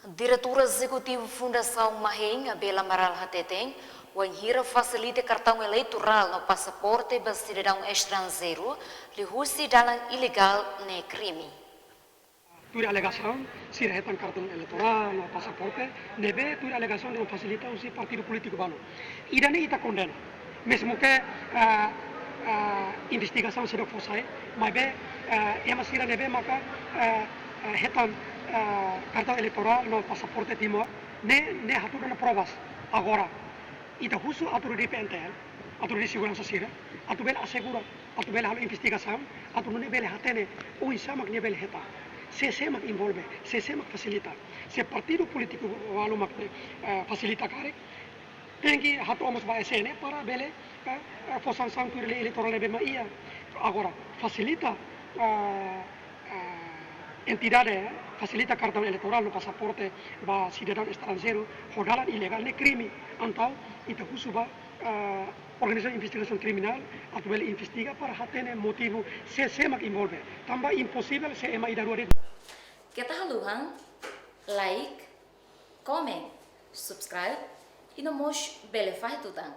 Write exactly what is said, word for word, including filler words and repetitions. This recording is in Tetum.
Diretór Ezekutivu Fundasaun Mahein, Abel Amaral hateten, wainhira fasilita kartaun eleitorál no pasaporte ba sidadaun estranjeiru, liuhusi dalan ilegál ne'e krime. Tuir alegasaun, sira hetan kartaun eleitorál no pasaporte ne'ebé tuir alegasaun dehan fasilita husi partidu polítiku balu. Ida-ne'e ita kondena. Mezmu ke, ah, ah, investigasaun seidauk fó sai, maibé, ah, ema sira ne'ebé maka, ah, ah, hetan, ah, kartaun eleitorál no pasaporte Timor, ne'e, ne'e hatudu ona provas. Agora, ita husu autoridade P N T L, autoridade seguransa sira, atu bele asegura, atu bele halo investigasaun, atu nune'e bele hatene oinsá mak nia bele hetan. Sé, sé mak envolve, sé, sé mak fasilita. Se partidu polítiku balu mak, eh, fasilita karik, tenke hato'o mós ba S N para bele, eh, eh, fó sansaun tuir lei eleitorál ne'ebé mak iha. Agora, fasilita, eh, eh, entidade, eh, fasilita kartaun eleitorál no pasaporte ba sidadaun estranjeiru ho dalan ilegál ne'e krime. Entaun, ita husu ba, eh, organizasaun investigasaun kriminál atu bele investiga para hatene motivu sé, sé mak envolve. Tanba imposivel se ema ida rua de'it. Keta haluha like, comment, subscribe, i no mós bele fahe tutan.